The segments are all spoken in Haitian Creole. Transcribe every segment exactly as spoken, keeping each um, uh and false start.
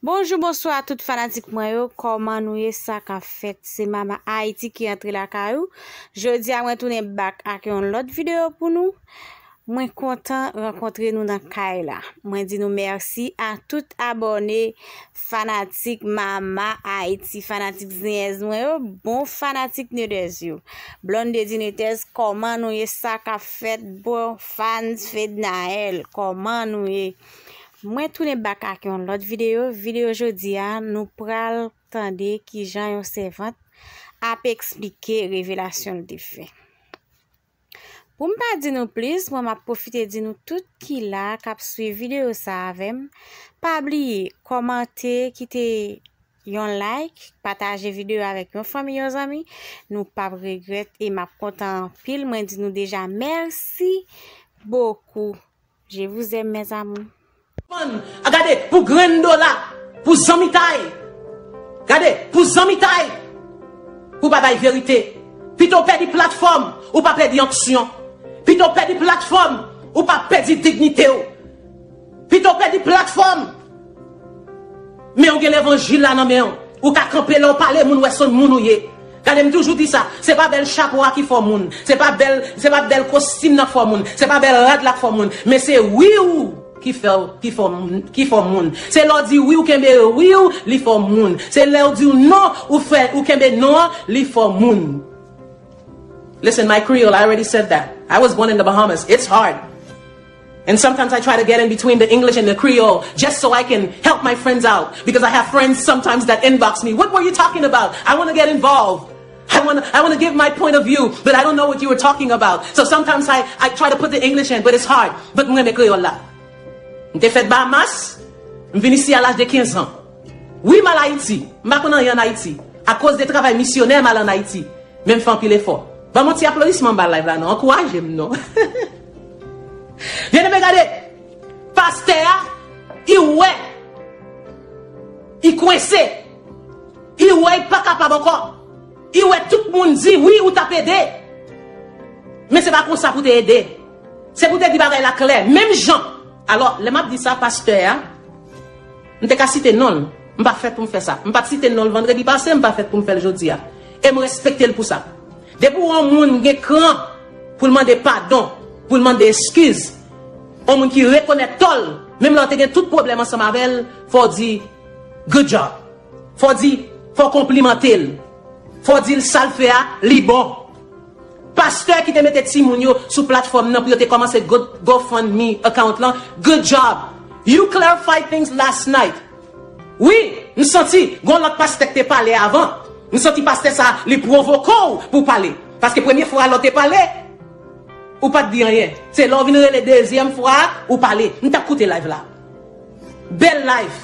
Bonjou, bonswa tout fanatik mwen yo. Kòman nou ye? Sa k ap fèt? Se Mama Haïti ki antre lakay ou. Jodi a mwen tounen back ak yon lòt videyo pou nou. Mwen kontan rankontre nou nan kay la. Mwen di nou mèsi a tout abòne, fanatik Mama Haïti, fanatik zenyèz mwen yo, bon fanatik Nedèz yo. Blondedy Netèz, kòman nou ye? Sa k ap fèt? Bon, fans Fednaelle, kòman nou ye? Mwen tounen back ak yon lòt videyo. Videyo jodi a, nou pral tande kijan yon sèvant ap eksplike revelasyon l te fè. Pou m pa di nou plis, mwen m ap pwofite di nou tout ki la k ap swiv videyo sa avè m. Pa bliye, kòmante, kite yon like, pataje videyo avèk yon fanmi, yon zanmi. Nou p ap regrèt e m ap kontan anpil. Mwen di nou deja mèsi bokou. Je vous aime, mes amours. Fann, a gade, pou grenn dola, pou zanmitay. Gade, pou zanmitay, pou pa bay verite. Pito w pèdi platfòm, ou pa pèdi onksyon. Pito w pèdi platfòm, ou pa pèdi dignite w. Pito w pèdi platfòm, men w gen levanjil la nan men w. Ou ka kanpe lè w pale, moun wè se moun ou ye. Gade, m toujou di sa, se pa bèl chapo a ki fè w moun, se pa bèl, se pa bèl kostim nan k fè w moun, se pa bèl rad la k fè w moun, men se wi w ki fè w, ki fè w moun, ki fè w moun. Se lè w di wi, w kenbe wi w, li fè w moun. Se lè w di w non, ou fè, ou kenbe non an, li fè w moun. Listen, my Creole, I already said that. I was born in the Bahamas. It's hard. And sometimes I try to get in between the English and the Creole just so I can help my friends out. Because I have friends sometimes that inbox me, "What were you talking about? I want to get involved. I want to I want to give my point of view, but I don't know what you were talking about." So sometimes I, I try to put the English in, but it's hard. But mwen renmen kreyòl la. M te fèt Bahamas, m vin isi a laj de kenz an. Wi, m al Ayiti. M pa konn anyen ann Ayiti. Akoz de travay misyonè, m al ann Ayiti. Men m fè anpil efò. Ban m yon ti aplodisman anba live la non. Ankouraje m non. Byeneme, gade. Pastè a, i wè. I kwense. I wè i pa kapab ankò. I wè tout moun di wi ou t ap ede. Men se pa konsa pou te ede. Se pou te di bagay la klè. Menm jan. Alò, lè m ap di sa, pastè a, m te ka site non l. M pa fèt pou m fè sa. M pa t site non l vandredi pase, m pa fèt pou m fè l jodi a. E m respekte l pou sa. Depi w wè yon moun gen kran pou l mande padon, pou l mande eskiz, yon moun ki rekonèt tò l, menm lè w te gen tout pwoblèm ansanm avè l, fò w di, "Good job." Fò w di, fò w konplimante l. Fò w di l sa l fè a, li bon. Pastè ki te mete timoun yo sou platfòm nan pou yo te kòmanse Go, GoFundMe account lan, good job. You clarified things last night. Wi, m santi gon lòt pastè k te pale avan. M santi pastè sa li pwovoke w pou w pale. Paske premye fwa lè w te pale, ou pa t di anyen. Se lè w vin rele dezyèm fwa a, ou pale. M t ap koute live la. Bèl live.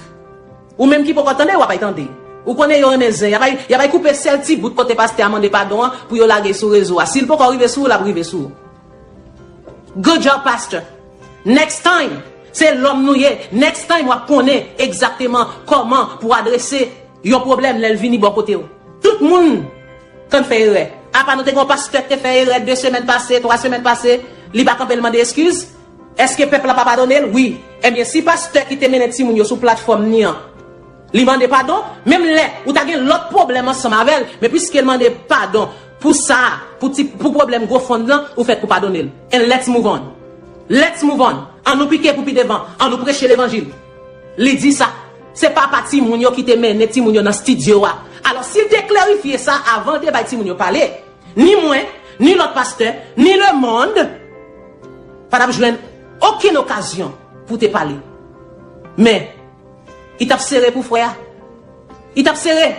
Ou menm ki poko tande, w ap ay tande. Ou konnen yo renmen zen. Y ap ay, y ap ay koupe sèl ti bout kote pastè a mande padon an pou yo lage sou rezo a. Si l poko rive sou ou, l ap rive sou ou. Good job, pastor. Next time, se lòm nou ye. Next time, w ap konnen egzakteman kòman pou w adrese yon pwoblèm lè l vini bò kote w. Tout moun konn fè erè. Apa nou te gen yon pastè ki te fè erè de semèn pase, twa semèn pase, li pa kanpe l mande eskiz? Èske pèp la pa padone l? Wi. Ebyen, si pastè ki te mennen timoun yo sou platfòm ni an, li mande padon, menm lè ou ta gen lòt pwoblèm ansanm avè l, men piske l mande padon pou sa, pou ti, pou pwoblèm GoFund lan, ou fèt pou padone l. And let's move on. Let's move on. An nou pike pou pi devan. An nou preche levanjil. Li di sa. Se papa timoun yo ki te mennen timoun yo nan estidyo a. Alò, si l te klarifye sa avan l te bay timoun yo pale, ni mwen, ni lòt pastè, ni lemonn pa t ap jwenn okenn okazyon pou te pale. Men, li t ap sere pou frè a. Li t ap sere.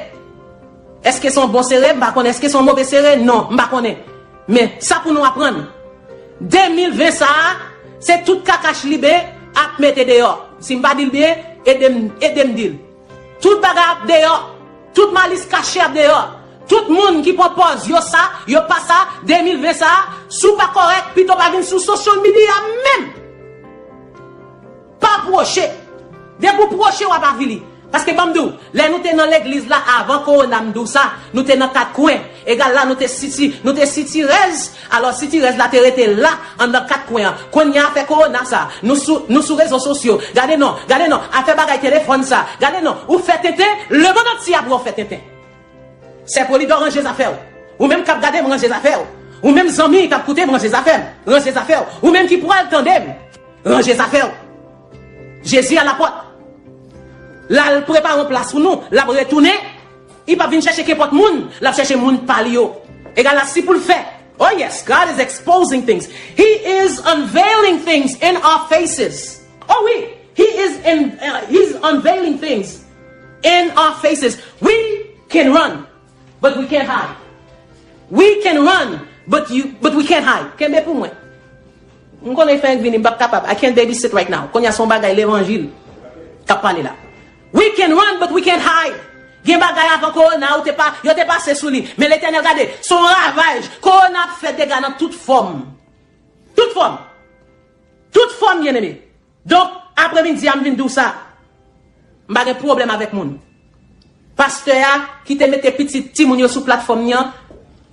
Èske se yon bon sere? M pa konnen. Èske se yon move sere? Non, m pa konnen. Men, sa pou nou aprann. De mil ven sa a, se tout kaka Chliben ap mete deyò. Si m pa di l byen, ede m, ede m di l. Tout bagay ap deyò. Tout malis kache ap deyò. Tout moun ki pran pòz yo sa, yo pa sa, de mil ven sa a, si w pa kòrèk, pito w pa vin sou social media menm. Pa pwoche. Depi w pwoche, w ap avili. Paske ban m di w, lè nou te nan legliz la avan kowona, m di w sa, nou te nan kat kwen. Egal la, nou te siti, nou te sitirèz. Alò, sitirèz la te rete la, anndan kat kwen an. Kounye a, afè kowona sa, nou sou, nou sou rezo sosyo. Gade non, gade non, afè bagay telefòn sa. Gade non, ou fè tenten, lemonn antye ap wè w fè tenten. Sè Polidò, ranje zafè w. Ou menm k ap gade m, ranje zafè w. Ou menm zanmi k ap koute m, ranje zafè m. Ranje zafè w. Ou menm ki pral tande m, ranje zafè w. Jezi a lapòt. L al prepare yon plas pou nou. L ap retounen. Li p ap vin chèche kenpòt moun. L ap chèche moun pa li yo. Egal la, si pou l fè. Oh yes, God is exposing things. He is unveiling things in our faces. Oh wi, he is in, uh, he's unveiling things in our faces. We can run, but we can't hide. We can run, but you, but we can't hide. Kenbe pou mwen. M konnen fè vini, m p ap kapab. I can't babysit right now. Kounye a se yon bagay levanjil k ap pale la. We can run, but we can't hide. Gen bagay avan kowona, ou te pa, yo te pase sou li. Men Letènèl, gade, se yon ravaj. Kowona ap fè dega nan tout fòm. Tout fòm. Tout fòm, byeneme. Donk, apremidi a, m vin di w sa. M pa gen pwoblèm avèk moun. Pastè a ki te mete pitit timoun yo sou platfòm li an,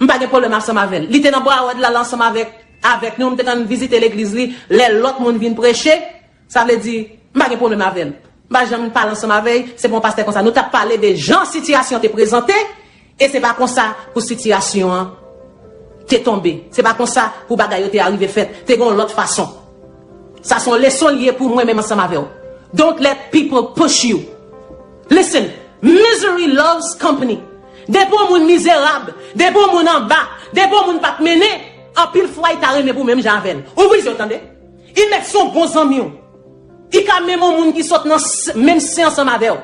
m pa gen pwoblèm ansanm avè l. Li te nan Broward la, la ansanm avèk, avèk nou, m te konn vizite legliz li, lè lòt moun vin preche, sa vle di, m pa gen pwoblèm avè l. M pa janm pale ansanm avè l, se pa yon pastè konsa. Nou t ap pale de jan sitiyasyon te prezante, e se pa konsa pou sitiyasyon an te tonbe. Se pa konsa pou bagay yo te arive fèt. Te gen yon lòt fason. Sa se yon leson li ye pou mwen menm ansanm avè w. Don't let people push you. Listen, misery loves company. Depi yon moun mizerab, depi yon moun anba, depi yon moun pa t mennen, anpil fwa li ta renmen pou menm jan avè l. Ouvri je w, tande. Li mèt se yon bon zanmi w. Li ka menm yon moun ki sot nan s-, menm sen ansanm avè w.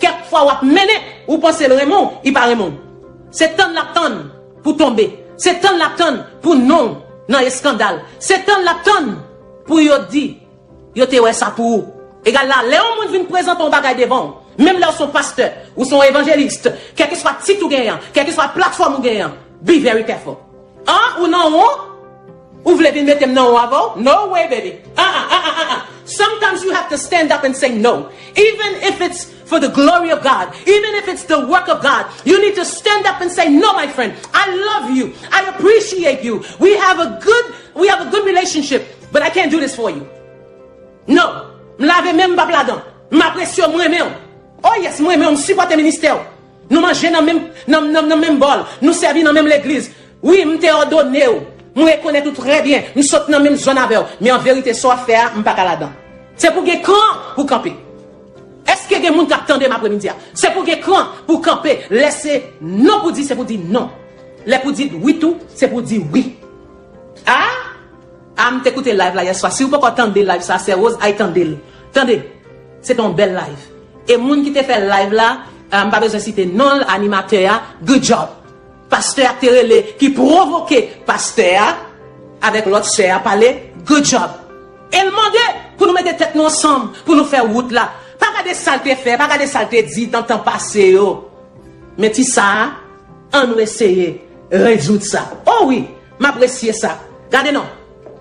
Kèk fwa w ap mennen, ou panse l renmen w, li pa renmen w. Se tann l ap tann pou tonbe. Se tann l ap tann pou non w nan eskandal. Se tann l ap tann pou yo di, yo te wè sa pou ou. Egal la, lè yon moun vin prezante yon bagay devan w, menm lè w se yon pastè, ou se yon evanjelis, kèlkeswa tit ou genyen an, kèlkeswa platfòm ou genyen an, be very careful. An, ou nan won? Ou vle vin mete m nan won avè w? No way, baby. Ah, ah, ah, ah, ah, ah. Sometimes you have to stand up and say no. Even if it's for the glory of God, even if it's the work of God, you need to stand up and say, "No, my friend, I love you. I appreciate you. We have a good, we have a good relationship, but I can't do this for you." No. M lave men m, m p ap ladan. M apresye w, m renmen w. Oh yes, m renmen w, m sipòte ministè w. Nou manje nan menm, nan, nan, nan menm bòl. Nou sèvi nan menm legliz. Wi, m te òdone w. M rekonèt ou trè byen. M sot nan menm zòn avè w. Men an verite, sa w ap fè a, m pa ka ladan. Se pou gen kran pou kanpe. Èske gen moun k ap tande m apremidi a? Se pou gen kran pou kanpe. Lè se non pou di, se pou di non. Lè pou di wi tou, se pou di wi. A? A, m te koute live la yèswa. Si w poko tande live sa, Sè Rose, ay tande l. Tande, se te yon bèl live. E moun ki te fè live la, a, m pa bezwen site non l, animatè a, good job. Pastè a k te rele, ki pwovoke pastè a, avèk lòt sè a pale, good job. E l mande pou nou mete tèt nou ansanm, pou nou fè wout la. Pa gade sa l te fè, pa gade sa l te di nan tan pase yo. Men ti sa a, ann nou eseye rezoud sa. O wi, m apresye sa. Gade non.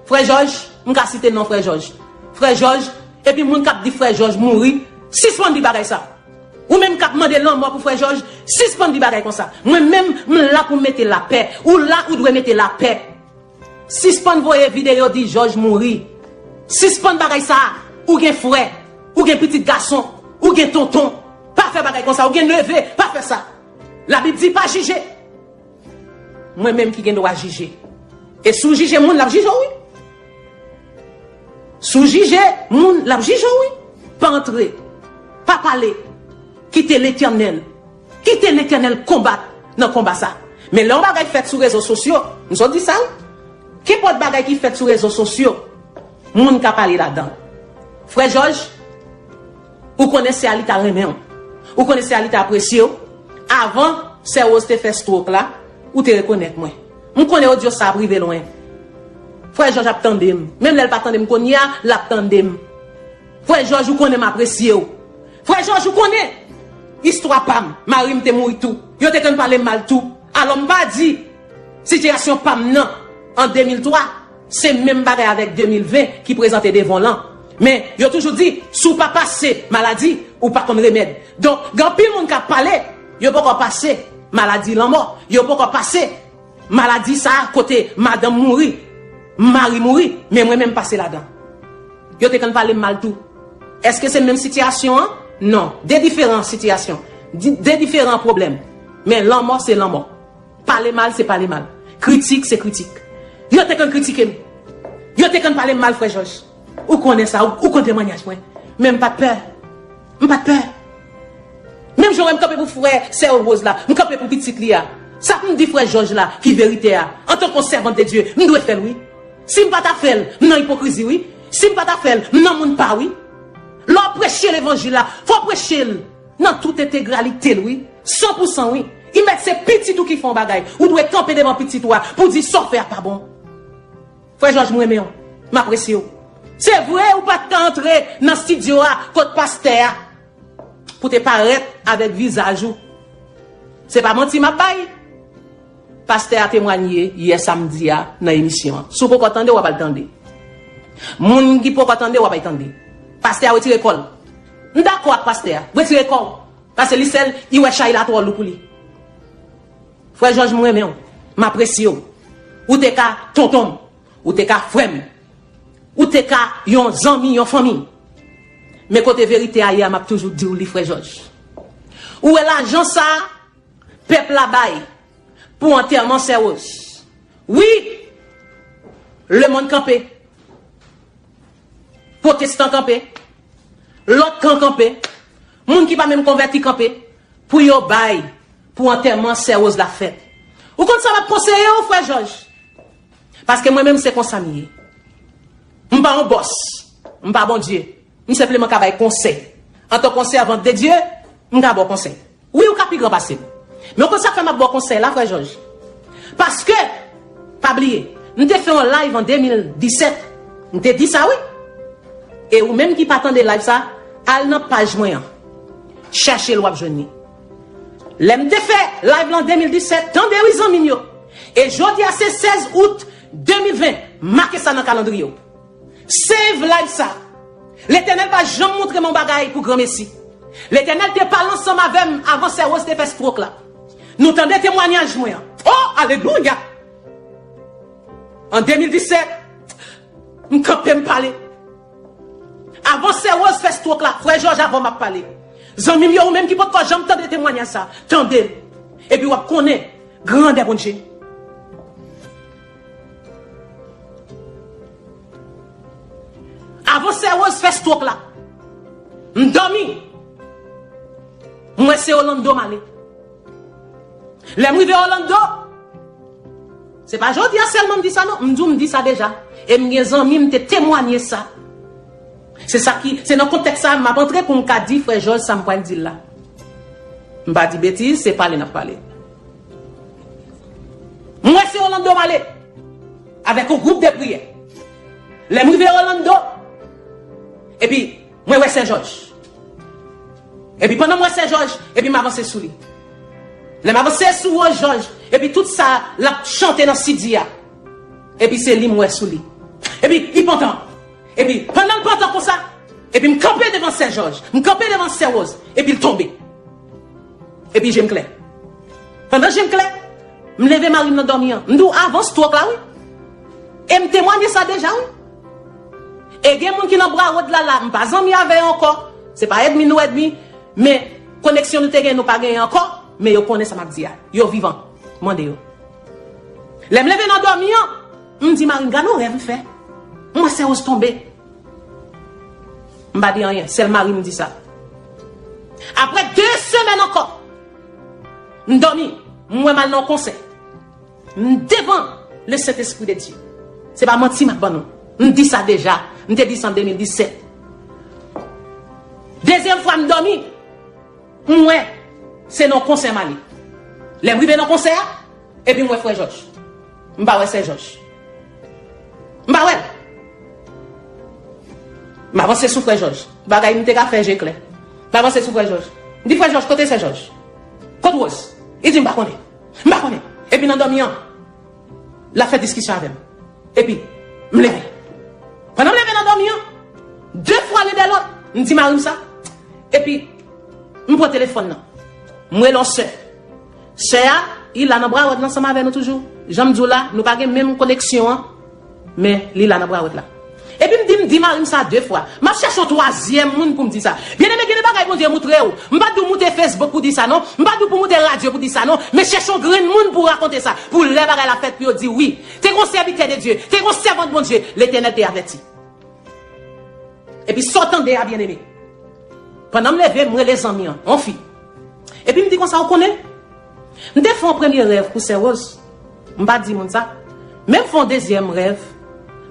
Frè Jòj, m ka site non Frè Jòj. Frè Jòj, epi moun k ap di Frè Jòj mouri, sispann di bagay sa. Ou menm k ap mande lanmò pou Frè Jòj, sispann di bagay konsa. Mwen menm, m la pou mete lapè. Ou la, ou dwe mete lapè. Sispann voye videyo di Jòj mouri. Sispann bagay sa a. Ou gen frè, ou gen pitit gason, ou gen tonton. Pa fè bagay konsa, ou gen neve, pa fè sa. Labib di pa jije. Mwen menm ki gen dwa jije. E si w jije moun, l ap jije w, wi. Si w jije moun, l ap jije w, wi. Pa antre. Pa pale. Kite Letènèl. Kite Letènèl konbat nan konba sa. Men lè yon bagay fèt sou rezo sosyo, m sot di sa, wi. Kenpòt bagay ki fèt sou rezo sosyo, moun ka pale ladan l. Frè Jòj, ou konnen sè a li ta renmen w. Ou konnen sè a li ta apresye w. Avan sè Rose te fè stroke la, ou te rekonèt mwen. M konnen odyo sa ap rive lwen. Frè Jòj ap tande m. Menm lè l pa tande m kounye a, l ap tande m. Frè Jòj, ou konnen m apresye w. Frè Jòj, ou konnen istwa pa m. Mari m te mouri tou. Yo te konn pale m mal tou. Alò, m pa di sitiyasyon pa m nan an de mil twa, se menm bagay avèk de mil ven ki prezante devan w lan. Men, yo toujou di, si w pa pase maladi, Ou pa konn remèd. Donk, gen anpil moun k ap pale, yo poko pase maladi lanmò, yo poko pase maladi sa a kote madanm mouri, mari mouri, men mwen menm pase ladan. Yo te konn pale m mal tou. Èske se menm sitiyasyon an? Non. De diferan sitiyasyon. Di- De diferan pwoblèm. Men lanmò se lanmò. Pale mal se pale mal. Kritik se kritik. Yo te konn kritike m. Yo te konn pale m mal, frè Jòj. Ou konnen sa, ou, ou konn temwanyaj mwen. Men m pa t pè. M pa t pè. Menm jan w wè m kanpe pou frè sè Rose la, m kanpe pou pitit li a. Sa pou m di frè Jòj la, ki verite a, antanke yon sèvant de Dye, m dwe fè l wi. Si m pa ta fè l, m nan ipokrizi wi. Si m pa ta fè l, m nan moun pa wi. Lè w ap preche levanjil la, fò w preche l nan tout entegralite l wi. San pou san wi. I mèt se pitit ou ki fè yon bagay, ou dwe kanpe devan pitit ou a pou di sa w fè a pa bon. Frè Jòj, m renmen w. M apresye w. Se vre, ou pa t ka antre nan estidyo a kot pastè a pou te parèt avèk vizaj ou. Se pa manti m ap bay. Pastè a temwanye yè samdi a nan emisyon an. Si w poko tande, w ap al tande. Moun ki poko tande, w ap al tande. Pastè a retire kò l. M dakò ak pastè a. Retire kò w. Paske li sèl, li wè chay la twò lou pou li. Frè Jòj, m renmen w. M apresye w. Ou te ka tonton m. Ou te ka frè m. Ou te ka yon zanmi, yon fanmi. Men kote verite a ye a, m ap toujou di w li, frè Jòj. Ou wè lajan sa a, pèp la bay pou antèman sè Rose. Wi, lemonn kanpe. Pwotestan kanpe. Lòt kan kanpe. Moun ki pa menm konvèti kanpe. Pou yo bay pou antèman sè Rose la fèt. Ou konn sa m ap konseye w, frè Jòj? Paske mwen menm se konsa m ye. M pa yon bòs. M pa Bondye. M senpleman ka bay konsèy. Antanke yon sèvant de Dye, m ka ba w konsèy. Wi, ou ka pi gran pase m. Men ou konn sa k fè m ap ba w konsèy la, frè Jòj? Paske, pa bliye, m te fè yon live an de mil disèt. M te di sa, wi. E ou menm ki pa tande live sa, al nan paj mwen an. Chèche l, w ap jwenn li. Lè m te fè live lan de mil disèt, tande wi zanmi m yo. E jodi a se sèz out de mil ven, make sa nan kalandriye w. Save life sa. Letènèl pa janm montre m yon bagay pou granmesi. Letènèl te pale ansanm avè m avan sè Rose te fè stroke la. Nou tande temwanyaj mwen an. Oh, alelouya! An de mil disèt, m kanpe m pale. Avan sè Rose fè stroke la, frè Jòj, avan m ap pale. Zanmi m yo, ou menm ki potko janm tande temwanyaj sa, tande l. Epi w ap konnen grandè Bondye. Avan sè Rose fè stroke la, m dòmi. M wè se Orlando m ale. Lè m rive Orlando, se pa jodi a sèlman m di sa non, m di w m di sa deja. E m gen zanmi m te temwanye sa. Se sa ki, se nan kontèks sa a m ap antre pou m ka di frè Jòj sa m pral di l la. M pa di betiz, se pale n ap pale. M wè se Orlando m ale avèk yon gwoup de priyè. Lè m rive Orlando, epi mwen wè sè Jòj. Epi pandan m wè sè Jòj, epi m avanse sou li. Lè m avanse sou Rose Jòj, epi tout sa l ap chante nan C D a, epi se li m wè sou li. Epi li pantan. Epi pandan l pantan konsa, epi m kanpe devan sè Jòj, m kanpe devan sè Rose, epi l tonbe. Epi je m klè. Pandan je m klè, m leve mari m nan dòmi an. M di w avan stroke la, wi. E m temwanye sa deja, wi. E gen moun ki nan Broward la, la, m pa zanmi avè yo ankò. Se pa ènmi nou ènmi, men koneksyon nou te gen, nou pa genyen ankò, men yo konnen sa m ap di a. Yo vivan. Mande yo. Lè m leve nan dòmi an, m di mari m, gade yon rèv m fè. M wè sè Rose tonbe. M pa di anyen, sèl mari m di sa. Apre de semèn ankò, m dòmi, m wè m al nan yon konsè. M devan le Sentespri de Dye. Se pa manti m ap ban nou. M di sa deja. M te di sa an de mil disèt. Dezyèm fwa m dòmi, m wè se nan konsè m ale. Lè m rive nan konsè a, epi m wè frè Jòj. M pa wè sè Jòj. M pa wè l. M avanse sou frè Jòj. Bagay m te ka fè je klè. M avanse sou frè Jòj. M di, frè Jòj, kote sè Jòj? Kot Rose? Li di m pa konnen. M pa konnen. Epi nan dòmi an, l ap fè diskisyon avè m. Epi, m leve. Pandan m leve nan dòmi an, de fwa len dè lòt, m di mari m sa. Epi, M pran telefòn nan. M rele yon sè. Sè a, li la nan Broward ansanm avè nou toujou. Jan m di w la, nou pa gen menm koneksyon an, men li la nan Broward la. Epi m di, m di mari m sa de fwa. M ap chèche yon twazyèm moun pou m di sa. Byeneme, gen de bagay Bondye montre w. M pa di w moute Facebook pou di sa non. M pa di w pou moute radyo pou di sa non. Men chèche yon grenn moun pou rakonte sa. Pou lè bagay la fèt, pou yo di wi. Te gen yon sèvitè de Dye, te gen yon sèvant Bondye, Letènèl te avèti. Epi sa w tande a, byeneme. Pandan m leve, m rele zanmi an, yon fi. Epi m di konsa, ou konnen, m te fè yon premye rèv pou sè Rose. M pa di moun sa. Men m fè yon dezyèm rèv.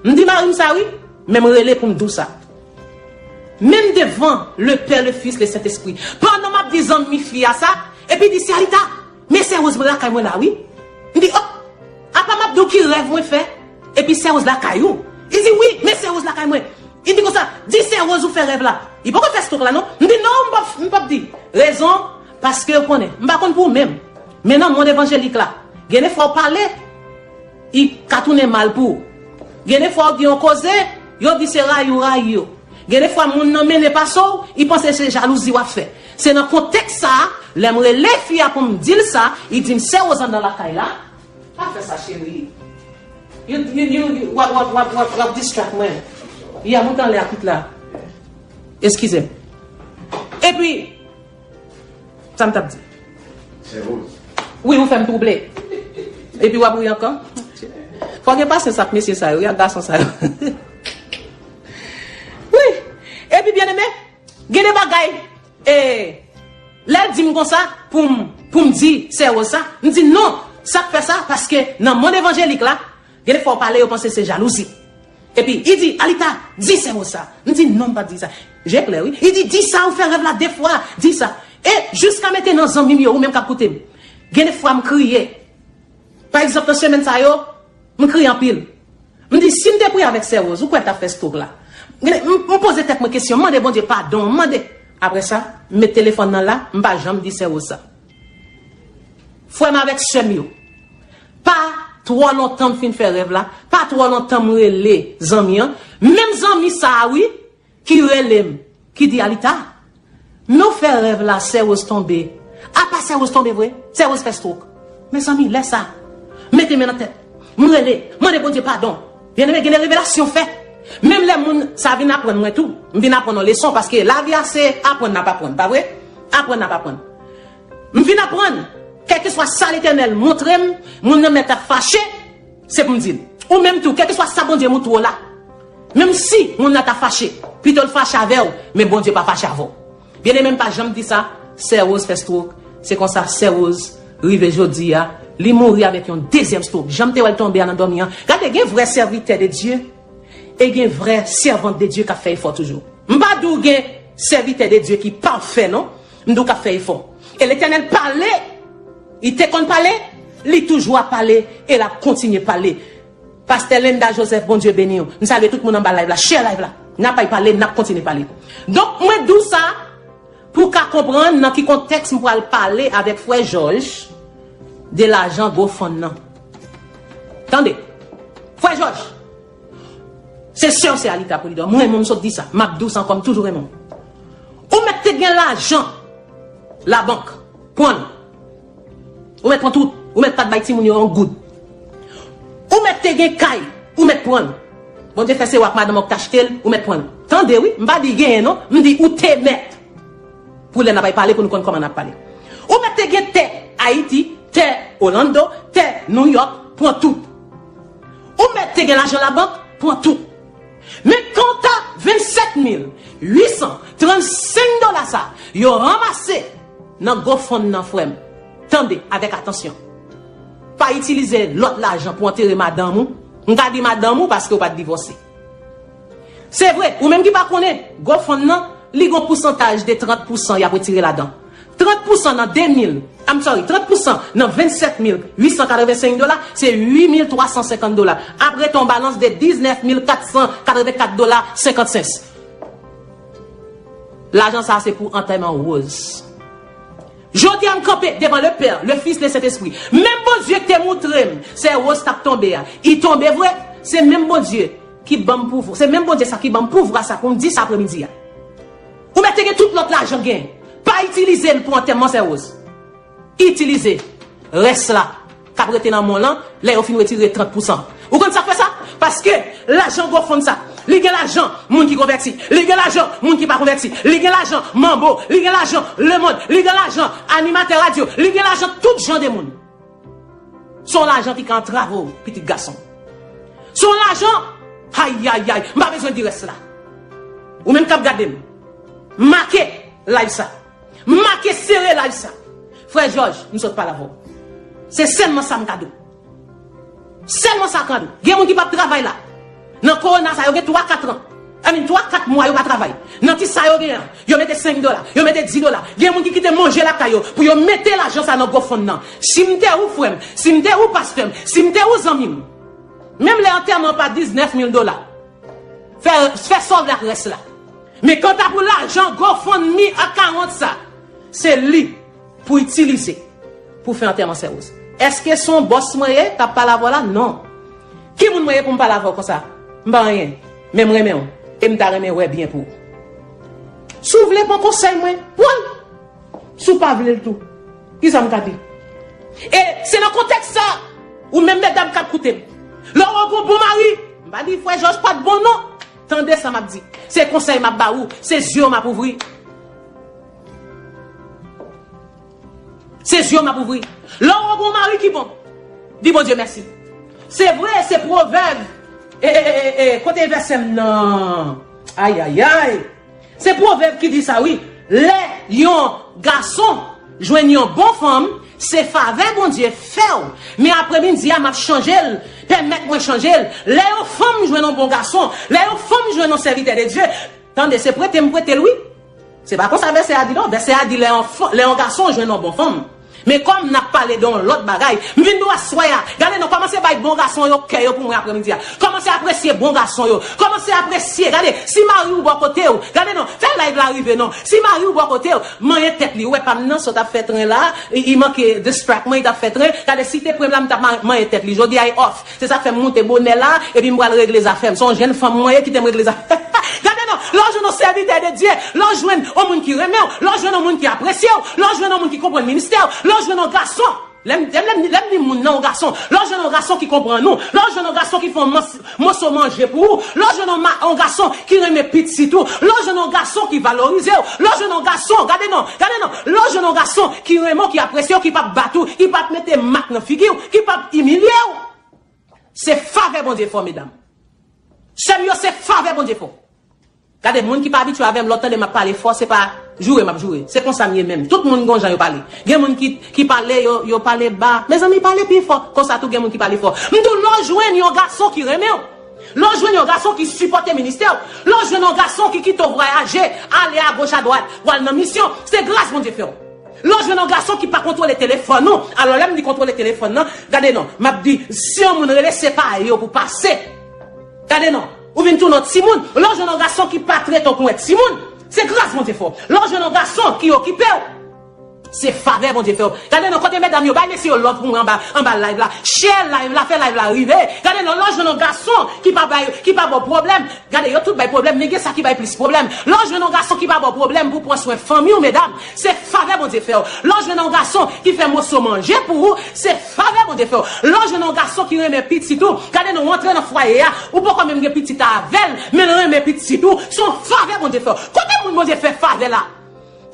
M di mari m sa wi, men m rele pou m di w sa. Menm devan le Pè, le Fis, le Sentespri. Pandan m ap di zanmi fi a sa, epi di, Sè Alita, men sè Rose mwen lakay mwen la wi. M di, oh, apa m ap di w ki rèv mwen fè? Epi sè Rose lakay ou? Li di, wi, men sè Rose lakay mwen. Li di konsa, di sè Rose ou fè rèv la. Li poko fè stroke la non. M di, non, m p ap, m p ap di. Rezon, paske ou konnen, m pa konn pou ou menm. Men nan mond evanjelik la, gen de fwa w pale, li ka tounen mal pou ou. Gen de fwa w di yon koze, yo di se rayi w rayi yo. Gen de fwa moun nan mennen pase w, li panse se jalouzi w ap fè. Se nan kontèks sa a, lè m rele fi a pou m di l sa, li di m sè Rose anndan lakay la. Pa fè sa, cheri. You, you, you, you, w ap, w ap, w ap, w ap, w ap distract mwen. Ya, moute anlè a tout la. Eskize m. Epi, sa m t ap di? Sè Rose. Wi, ou fè m twouble. Epi w ap ri ankò? Fò gen pasyans ak mesye sa yo, wi, ak gason sa yo. Wi. Epi, byeneme, gen de bagay, e, lè l di m konsa, pou m, pou m di sè Rose sa, m di non, sa k fè sa, paske nan mond evanjelik la, gen de fwa w pale, yo panse se jalouzi. Epi, li di, Alita, di sè Rose sa. M di, non, m pa di sa. Je klè, wi. Li di, di sa, ou fè rèv la de fwa, di sa. E jiska mentenan, zanmi m yo, ou menm k ap koute m, gen de fwa m kriye. Pa egzanp, nan semèn sa yo, m kriye anpil. M di, si m te priye avèk sè Rose, ou kwè l t ap fè stroke la? M, m poze tèt mwen kesyon, m mande Bondye padon, m mande. Apre sa, m met telefòn nan la, m pa janm di sè Rose sa. Frè m avèk sè m yo, pa twò lontan m fin fè rèv la, pa twò lontan m rele zanmi an. Menm zanmi sa a, wi, ki rele m, ki di, Alita, men w fè rèv la, sè Rose tonbe. Apa sè Rose tonbe vre? Sè Rose fè stroke. Mezanmi, lè sa, mete men nan tèt. M rele, mande Bondye padon. Byeneme, gen de revelasyon fèt. Menm lè moun sa vin aprann mwen tou, m vin aprann yon leson, paske lavi a se aprann n ap aprann, pa vre? Aprann n ap aprann. M vin aprann, kèlkeswa sa Letènèl montre m, moun nan mèt ap fache, se pou m di l. Ou menm tou, kèlkeswa sa Bondye montre w la, menm si moun nan ta fache, pito l fache avè w, men Bondye pa fache avè w. Byeneme, m pa janm di sa, sè Rose fè stroke, se konsa sè Rose rive jodi a, li mouri avèk yon dezyèm stroke. Jan m te wè l tonbe a nan dòmi an. Gade, gen vrè sèvitè de Dye, e gen vrè sèvant de Dye k ap fè efò toujou. M pa di w gen sèvitè de Dye ki pafè non, m di w k ap fè efò. E Letènèl pale, li te konn pale, li toujou ap pale, e l ap kontinye pale. Pastè Linda Joseph, Bondye beni w. M salye tout moun anba live la, share live la. N ap pale, n ap kontinye pale. Donk, mwen di w sa, pou w ka konprann nan ki kontèks m pral pale avèk frè Jòj de lajan GoFund nan. Tande, frè Jòj, se sè w, se Alita Polidor. Mwen, mwen, m sot di sa, m ap di w sa ankò, m toujou renmen w. Ou mèt te gen lajan labank, pran l. Ou mèt pran tout. Ou mèt pa t bay timoun yo yon goud. Ou mèt te gen kay. Ou mèt pran l. Bondye fè se ou ak madanm ou k t achte l, ou mèt pran l. Tande wi, m pa di genyen non, m di ou te mèt. Pou lè n ap pale, pou nou konn kòman n ap pale. Ou mèt te gen tè Ayiti, tè Orlando, tè New York, pran tout. Ou mèt te gen lajan labank, pran tout. Men kanta vennsèt mil uit san trannsenk dola sa yo ranmase nan GoFund nan, frè m, tande avèk atansyon. Pa itilize lòt lajan pou antere madanm ou. M ka di madanm ou paske w pa t divòse. Se vre, ou menm ki pa konnen, GoFund nan, li gon pousantaj de trant pousan y ap retire ladan. Trant pousan nan de mil, I'm sorry, trant pousan nan vennsèt mil uit san katrevensenk dola, se uit mil twa san senkant dola. Ap rete yon balans de diznèf mil kat san katrevenkat dola senkant sens. Lajan sa a se pou antèman Rose. Jodi a m kanpe devan le Pè, le Fis, le Sentespri. Menm Bondye ki te moutre m sè Rose t ap tonbe a, li tonbe vre. Se menm Bondye ki ban m pouvwa. Se menm Bondye sa ki ban m pouvwa sa pou m di sa apremidi a. Ou mèt te gen tout lòt lajan gen. Pa Pa itilize l pou antèman Sè Woz. Itilize rès la k ap rete nan men w lan lè yo fin retire trant pousan. Ou konn sa k fè sa? Paske lajan GoFund sa, li gen lajan moun ki konvèti, li gen lajan moun ki pa konvèti, li gen lajan manbo, li gen lajan lemonn, li gen lajan animatè radyo, li gen lajan tout jan de moun. Se yon lajan ki ka antrave w, pitit gason. Se yon lajan, ayayay, m pa bezwen di rès la. Ou menm k ap gade m, make live sa. Make sere live sa. Frè Jòj, m sot pale avè w. Se sèlman sa m ka di w. Sèlman sa m ka di w. Gen moun ki p ap travay la. Nan kowona sa, yo gen twa, kat an. I mean, twa, kat mwa yo pa travay. Nan ti sa yo genyen an, yo mete senk dola, yo mete dis dola. Gen moun ki kite manje lakay yo pou yo mete lajan sa nan GoFund nan. Si m te ou, frè m, si m te ou, pastè m, si m te ou, zanmi m, menm lè antèman pa diznèf mil dola, fè, fè sa w vle ak rès la. Men kanta pou lajan GoFundMe account sa, se li pou itilize pou fè antèman Sè Woz. Èske se yon bòs mwen ye k ap pale avè w la? Non. Ki moun mwen ye pou m pale avè w konsa? M pa anyen. Men m renmen w. E m ta renmen wè byen pou ou. Si w vle pran konsèy mwen, pran l. Si w pa vle l tou, kisa m ka di? E se nan kontèks sa, ou menm medam k ap koute m, lè w wè w gen yon bon mari, m pa di frè Jòj pa t bon non. Tande sa m ap di. Se konsèy m ap ba ou. Se zye w m ap ouvri. Se zye w m ap ouvri. Lè w wè w gen yon mari ki bon, di Bondye mèsi. Se vre, se pwovèb. E, e, e, e, e, kote vèsè m nan? Ayayay. Se pwovèb ki di sa, wi. Lè yon gason jwenn yon bon fanm, se favè Bondye fè w. Men apremidi a, m ap chanje l. Pèmèt mwen chanje l. Lè yon fanm jwenn yon bon gason, lè yon fanm jwenn yon sèvitè de Dye, tande, se prete m prete l, wi. Se pa konsa vèsè a di non. Vèsè a di lè yon, lè yon gason jwenn yon bon fanm. Men kòm n ap pale de yon lòt bagay, m vin di w aswè a. Gade non, kòmanse bay bon gason yo kè yo pou mwen apremidi a. Kòmanse apresye bon gason yo. Kòmanse apresye. Gade, si mari w bò kote w, gade non, fè live la rive non. Si mari w bò kote w, manyen tèt li. Ou wè pa m nan, sa w t ap fè tren la, li, li manke distract mwen, li t ap fè tren. Gade, si te pran m la, m t ap ma-, manyen tèt li. Jodi a e off. Se sa k fè m moute bonè la, epi m pral regle zafè m. Se yon jèn fanm mwen ye, kite m regle zafè. Gade non, lè w jwenn yon sèvitè de Dye, lè w jwenn yon moun ki renmen w, lè w jwenn yon moun ki apresye w, lè w jwenn yon moun ki konprann ministè w, lè w jwenn yon gason. Lè m, lè m, lè m, lè m di moun nan yon gason, lè w jwenn yon gason ki konprann ou, lè w jwenn yon gason ki fè yon mòs-, moso manje pou ou, lè w jwenn yon ma-, yon gason ki renmen pitit ou, lè w jwenn yon gason ki valorize w, lè w jwenn yon gason, gade non, gade non, lè w jwenn yon gason ki renmen w, ki apresye w, ki p ap bat ou, ki p ap mete mak nan figi w, ki p ap imilye w. Se favè Bondye fè w, medam. Sè m yo, se favè Bondye fè w. Gade, moun ki pa abitye avè m, lè w tande m ap pale fò, se pa joure m ap joure. Se konsa m ye menm. Tout moun gon jan yo pale. Gen moun ki, ki pale, yo, yo pale ba. Mezanmi, pale pi fò. Konsa tou, gen moun ki pale fò. M di w, lè w jwenn yon gason ki renmen w, lè w jwenn yon gason ki sipòte ministè w, lè w jwenn yon gason ki kite w vwayaje, ale agoch adwat, w al nan misyon, se gras Bondye fè w. Lè w jwenn yon gason ki pa kontwole telefòn ou, alò lè m di kontwole telefòn nan, gade non, m ap di, si yon moun rele, se pa yo pou pase. Gade non, ou vin tounen yon timoun. Lè w jwenn yon gason ki pa trete w kon yon timoun, se gras Bondye fè w. Lè w jwenn yon gason ki okipe w, se favè Bondye fè w. Gade non, kote medam yo, bay mesye yo love pou mwen anba, anba live la. Share live la, fè live la rive. Gade non, lè w jwenn yon gason ki pa bay, ki pa ba w pwoblèm, gade, yo tout bay pwoblèm, men gen sa ki bay plis pwoblèm. Lè w jwenn yon gason ki pa ba w pwoblèm pou pran swen fanmi w, medam, se favè Bondye fè w. Lè w jwenn yon gason ki fè moso manje pou ou, se favè Bondye fè w. Lè w jwenn yon gason ki renmen pitit ou, gade non, w antre nan fwaye a, ou poko menm gen pitit avè l, men l renmen pitit ou, se yon favè Bondye fè w. Kote moun Bondye fè favè la?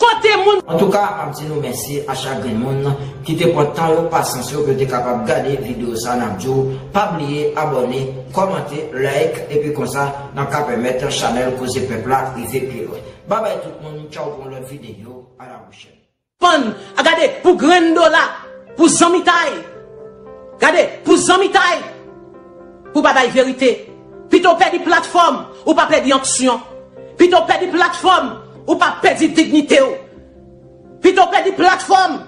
Kote moun? Antouka, m ap di nou mèsi a chak grenn moun ki te pran tan yo, pasyans yo, pou yo te kapab gade videyo sa a. N ap di w, pa bliye abòne, kòmante, like, epi konsa, n ap ka pèmèt chanèl Koze Pèp la rive pi lwen. Babay tout moun, tchaw pou yon lòt videyo, a la pwochèn. Pann, a gade, pou grenn dola, pou zanmitay. Gade, pou zanmitay. Pou pa bay verite. Pito w pèdi platfòm, ou pa pèdi onksyon. Pito w pèdi platfòm, ou pa pèdi dignite w. Pito w pèdi platfòm,